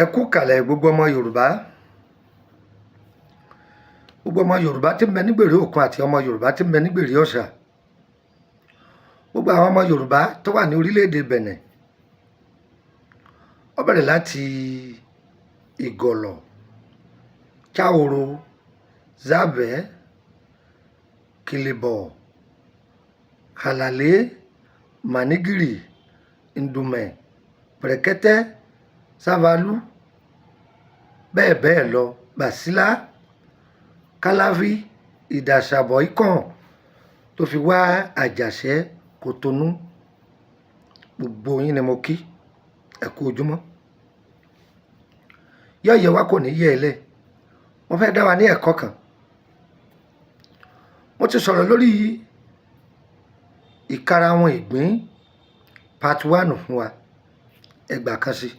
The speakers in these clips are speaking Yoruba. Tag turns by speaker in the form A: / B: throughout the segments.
A: Ẹ kú kàlẹ̀ gbogbo ọmọ Yorùbá. Gbogbo ọmọ Yorùbá tí ń bẹ nígbèrè òkun àti ọmọ Yorùbá tí ń bẹ nígbèrè ọ̀sà. Gbogbo àwọn ọmọ Yorùbá tó wà ní orílẹ̀-èdè Bẹ̀nẹ̀. Ó bẹ̀rẹ̀ láti Ìgọ̀lọ̀, Cháhoro, Zábẹ̀ẹ́, Kìlìbọ̀, Àlàlé, Mànígìrì, Ndùmẹ̀, Pẹ̀rẹ̀kẹ́tẹ́, Sávalú, bẹ́ẹ̀ bẹ́ẹ̀ lọ, Bàsílá, Káláfí, Ìdàṣàbọ̀ Ikàn tó fi wá Àjàṣẹ́ Kòtónú. Gbogbo yín ni mo kí. Ẹ kú ojúmọ́. Yọ̀yẹ̀ wa kò ní yẹ̀ ẹ́ lẹ̀. Mo fẹ́ dá wa ní ẹ̀kọ́ kan. Mo ti sọ̀rọ̀ lórí ìkarahun ìgbín part one fún wa. Ẹ gbà kan sí.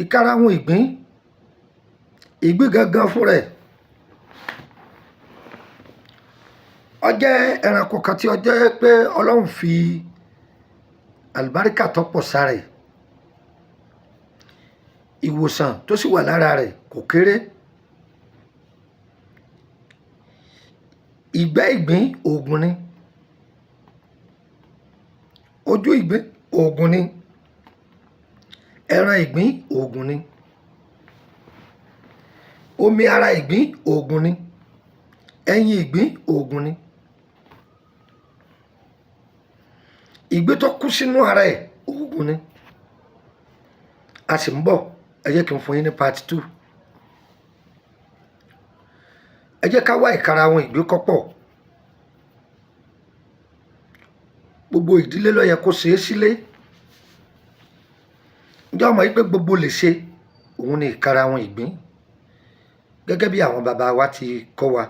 A: Ìkarahun ìgbín, ìgbín gangan fún rẹ̀. Ó jẹ́ ẹranko kan tí ó jẹ́ pé Ọlọ́run fi àlùbáríkà tó pọ̀ sára ẹ̀. Ìwòsàn tó sì wà lára rẹ̀ kò kéré. Ìgbẹ́ ìgbín òògùn ni. Ojú ìgbín òògùn ni. Ẹran ìgbín òògùn ni. Omi ara ìgbín òògùn ni. Ẹyin ìgbín òògùn ni. Ìgbín tó kú sínú ara ẹ̀ òògùn ni. A sì ń bọ̀. Ẹ jẹ́ kí n fún yín ní part two. Ẹ jẹ́ ká wá ìkarahun ìgbín kó pọ̀. Gbogbo ìdílé ló yẹ kó ṣe é sílé. Ǹjẹ́ o mọ̀ wípé gbogbo lè ṣe òun ni ìkarahun ìgbín gẹ́gẹ́ bí àwọn bàbá wa ti kọ́ wa.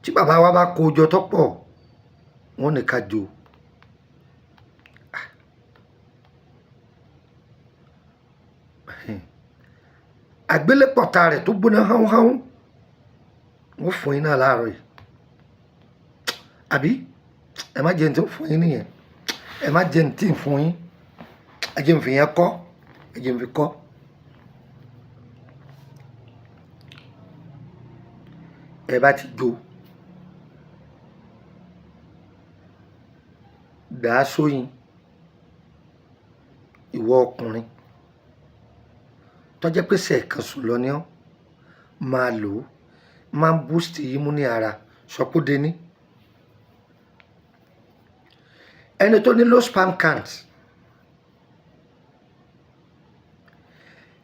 A: Tí bàbá wa bá kó jọ tó pọ̀, wọ́n ní ká jó. Àgbélépọ̀ta rẹ̀ tó gbóná hánhánhán, wọ́n fún yín náà láàárọ̀ yìí. Àbí? Ẹ má jẹ́ n tí ń fún yín nìyẹn. Ẹ má jẹ́ n tí ń fún yín. Ẹ jẹ́ n fi yẹn kọ́. Ẹ jẹ́ n fi kọ́. Ẹ bá ti jó, dà á sóyin. Ìwọ ọkùnrin tó jẹ́ pé ṣẹ̀ẹ̀kan sùn lọ ní ọ́, máa lò ó. Máa ń boost immune ara. Sọ pé ó dé ní. Ẹni tó ní low sperm count,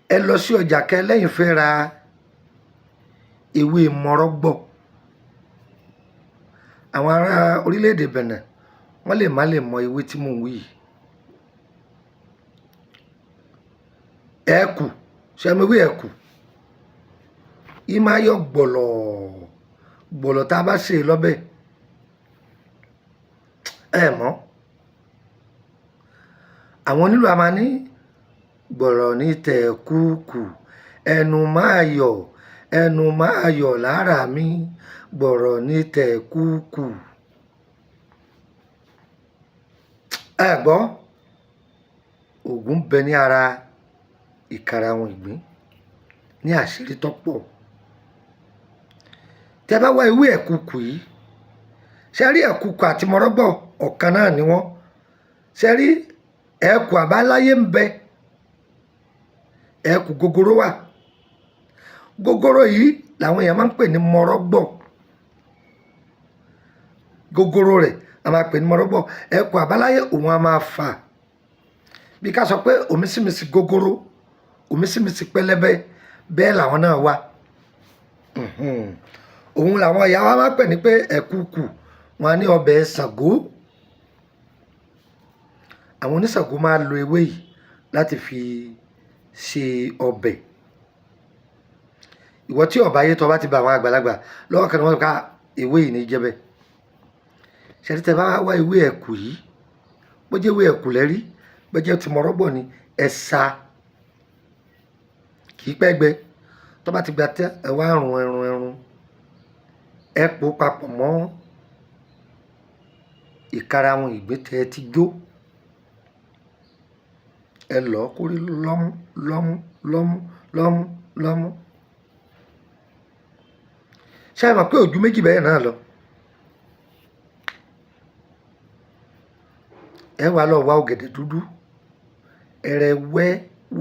A: ẹ lọ sí ọjà kẹ lẹ́yìn fẹ́ ra ewé mọ́rọ́gbọ̀. Àwọn ará orílẹ̀-èdè Bẹ̀nẹ̀ wọ́n lè má lè mọ ewé tí mò ń wí yìí. Ẹ̀kù, ṣé ẹ mọ ewé ẹ̀kù? Í máa yọ gbọ̀lọ̀ gbọ̀lọ̀ tá a bá sè é lọ́bẹ̀. Ẹ mọ̀. Àwọn onílù a máa ní gbọ̀lọ̀ ní tẹ̀kúkù, ẹnu máa yọ̀, ẹnu máa yọ̀ lára mi, gbọ̀rọ̀ ní tẹ̀kúkù. Ẹ gbọ́, òògùn ń bẹ ní ara ìkarahun ìgbín ní àṣírí tó pọ̀. Tẹ bá wá ewé ẹ̀kùkù yìí, ṣé rí ẹ̀kùkù àti mọ́rọ́gbọ̀ ọ̀kan náà ni wọ́n. Ṣé rí ẹ̀kù àbáláyé ń bẹ, ẹ̀kù gogoro wà. Gogoro yìí làwọn èèyàn máa ń pè ní mọ́rọ́gbọ̀. Gogoro rẹ̀ a máa pè ní mọ́rọ́gbọ̀. Ẹ̀kù àbáláyé òun a máa fà. Bí ká sọ pé òmísìmísì gogoro, òmísìmísì pẹlẹbẹ, bẹ́ẹ̀ làwọn náà wà. Òun làwọn ìyá wa máa ń pè ní pé ẹ̀kùkù. Wọ́n á ní ọbẹ̀ Ṣàngó. Àwọn oníṣàngó máa ń lo ewé yìí láti fi ṣe ọbẹ̀. Ìwọ tí ọba yé tó bá ti bá àwọn àgbàlagbà lọ́wọ́ kan ní wọ́n ká ewé yìí ní jẹ́ bẹ́ẹ̀. Ṣé rí tẹ bá wá ewé ẹ̀kù yìí, bó jẹ́ ewé ẹ̀kù lẹ́rí, bó jẹ́ ti mọ́rọ́gbọ̀ ni, ẹ sa. Kì í pẹ́ gbẹ. Tó bá ti gba tán, ẹ wá run ẹrun ẹrun. Ẹ pò papọ̀ mọ́ ìkarahun ìgbín tẹ ti jó. Ẹ lọ́ kó rí lọ́mú lọ́mú lọ́mú lọ́mú lọ́mú. Ṣé ẹ mọ̀ pé ojú méjì bẹ́ẹ̀ náà lọ? Ẹ wá lọ wá ọ̀gẹ̀dẹ̀ dúdú, ẹrẹ wẹ́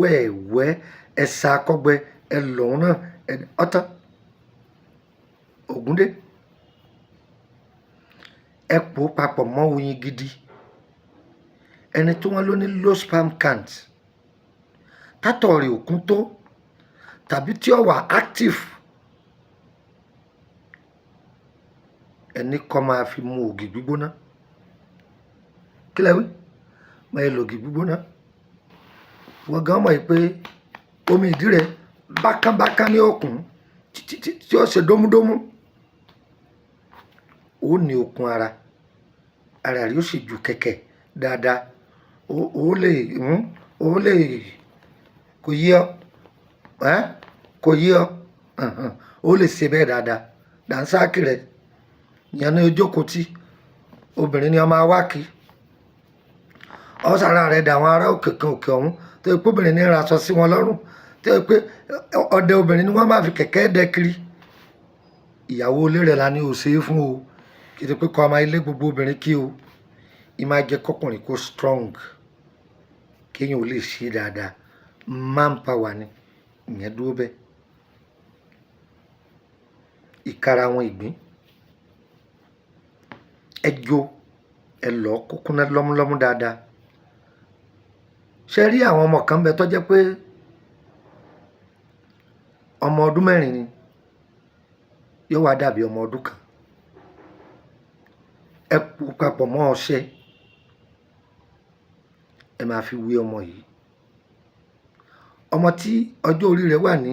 A: wẹ́ẹ̀wẹ́, ẹ sa akọ́gbẹ, ẹ lọ̀ náà, ẹ ọ̀tán. Ògúndé. Ẹ pò papọ̀ mọ́ oyin gidi. Ẹni tí wọ́n ló ní low sperm count, tátọ̀ rẹ̀ ò kún tó, tàbí tí ó wà active, ẹni kọ́ máa fi mu ògì gbígbóná. Kí lẹ wí? Máa lo ògì gbígbóná. Wọ́n gan mọ̀ pé omi ìdí rẹ̀ bákánbákán ní òkun tí ó ṣe dómúdómú. Ó ní okun ara, ara rẹ̀ ó sì ju kẹ̀kẹ́ dáadáa. Ó lè, ó lè, kò yé ọ, ẹ́, kò yé ọ, ó lè ṣe bẹ́ẹ̀ dáadáa. Dànsákì rẹ̀, ìyẹn ní ojókòó tí obìnrin ni ọ máa wá kí. Ọ sára rẹ̀ dà àwọn ará òkè kan òkè ọ̀hún tó yẹ pé obìnrin ní ra aṣọ sí wọn lọ́rùn, tó yẹ pé ọdẹ obìnrin ni wọ́n máa fi kẹ̀kẹ́ dẹ kiri. Ìyàwó ilé rẹ̀ la ní ò ṣe é fún o. Kì í ṣe pé kó máa lé gbogbo obìnrin kí o. Ì máa jẹ́ kọkùnrin kó strong, kí èèyàn ó lè ṣe dáadáa. Man power ni, ìyẹn dúró bẹ́ẹ̀. Ìkara àwọn ìgbín. Ẹ jó, ẹ lọ̀ kó kúnná lọ́múlọ́mú dáadáa. Ṣé rí àwọn ọmọ kan bẹ tó jẹ́ pé ọmọ ọdún mẹ́rin ni, yóò wá dàbí ọmọ ọdún kan. Ẹ pò papọ̀ mọ́ ọṣẹ, ẹ máa fi wé ọmọ yìí. Ọmọ tí ọjọ́ orí rẹ̀ wà ní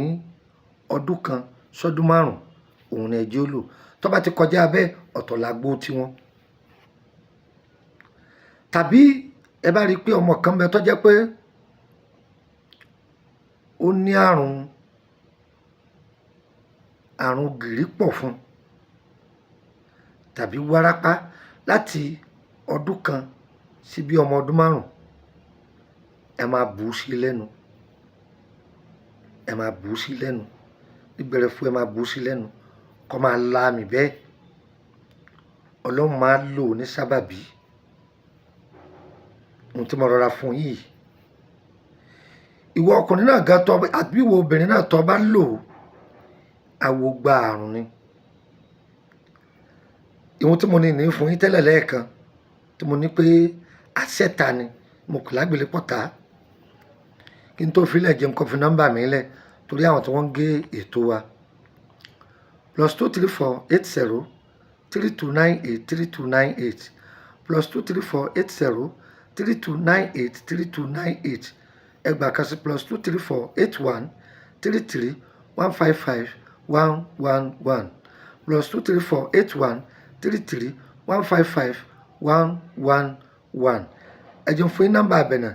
A: ọdún kan sọ́dún márùn-ún, òun ni ẹ jẹ́ ó lò. Tó bá ti kọjá bẹ́ẹ̀, ọ̀tọ̀ làgbo tiwọn. Tàbí ẹ bá rí pé ọmọ kan bẹ tó jẹ́ pé ó ní àrùn, àrùn gìrì pọ̀ fún, tàbí wárápá láti ọdún kan sí bí ọmọ ọdún márùn-ún, ẹ máa bù ú sí lẹ́nu. Ẹ máa bù ú sí lẹ́nu. Nígbẹ̀rẹ̀ fún ẹ máa bù ú sí lẹ́nu. Kó máa la àmì bẹ́ẹ̀. Ọlọ́run máa lò ó ní sábàbí. Ohun tí mo rọra fún yín yìí. Ìwọ ọkùnrin náà gan tọ́, àbí ìwọ obìnrin náà tọ́ bá lò ó, àwo gba àrùn ni. Ohun tí mo ní ní fún yín tẹ́lẹ̀ lẹ́ẹ̀kan, tí mo ní pé àṣẹta ni, mo kò lágbèlé pọ̀tá. Kí n tó fi lẹ̀ jẹun, kó fi nọ́mbà mi lẹ̀ torí àwọn tí wọ́n ń gé ètò wa. +234 80 3298 3298 +234 80 3298 3298. Ẹ gbà kan sí +234 81 33 155 111 +234 81 33 155 111. Ẹ jẹun fún yín nọ́mbà àbẹ̀nà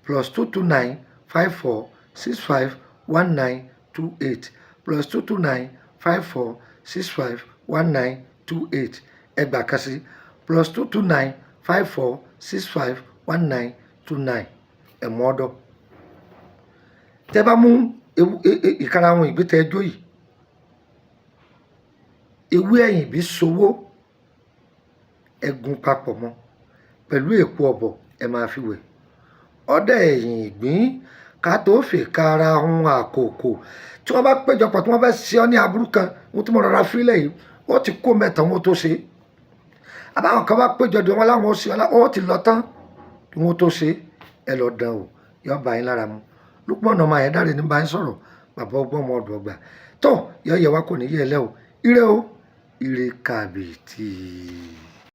A: +229 54 65 1928 +229 54 65 1928. Ẹ gbà kan sí +229 54 65 1929. Ẹ mú ọ̀dọ̀. Tẹ bá mú ewu ìkara àwọn ìgbín tẹ ẹjọ́ yìí, ewé ẹ̀yìn ìbí sowó, ẹ gún papọ̀ mọ́ pẹ̀lú èpo ọ̀bọ̀, ẹ máa fi wẹ̀. Ọdẹ ẹ̀yìn ìgbín ká tó fi kara hun àkókò. Tí wọ́n bá péjọpọ̀ tí wọ́n fẹ́ ṣe ọ́ ní aburú kan, ohun tí mo rọra fílẹ̀ yìí, ó ti kó mẹ́ta wọn tó ṣe. Àbáwọn kan bá péjọ dé wọn láwọn ó ṣe ọ́, ó ti lọ tán kí wọ́n tó ṣe. Ẹ lọ dán o, yóò bá yín lára mu. Lukman ọmọ Ayédáre ní bá yín sọ̀rọ̀, bàbá ọgbọ́n ọmọ ọdún ọgbà. Tó yọ yẹ wá kò ní yẹ lẹ́ o. Ire o, ire kàbìtì.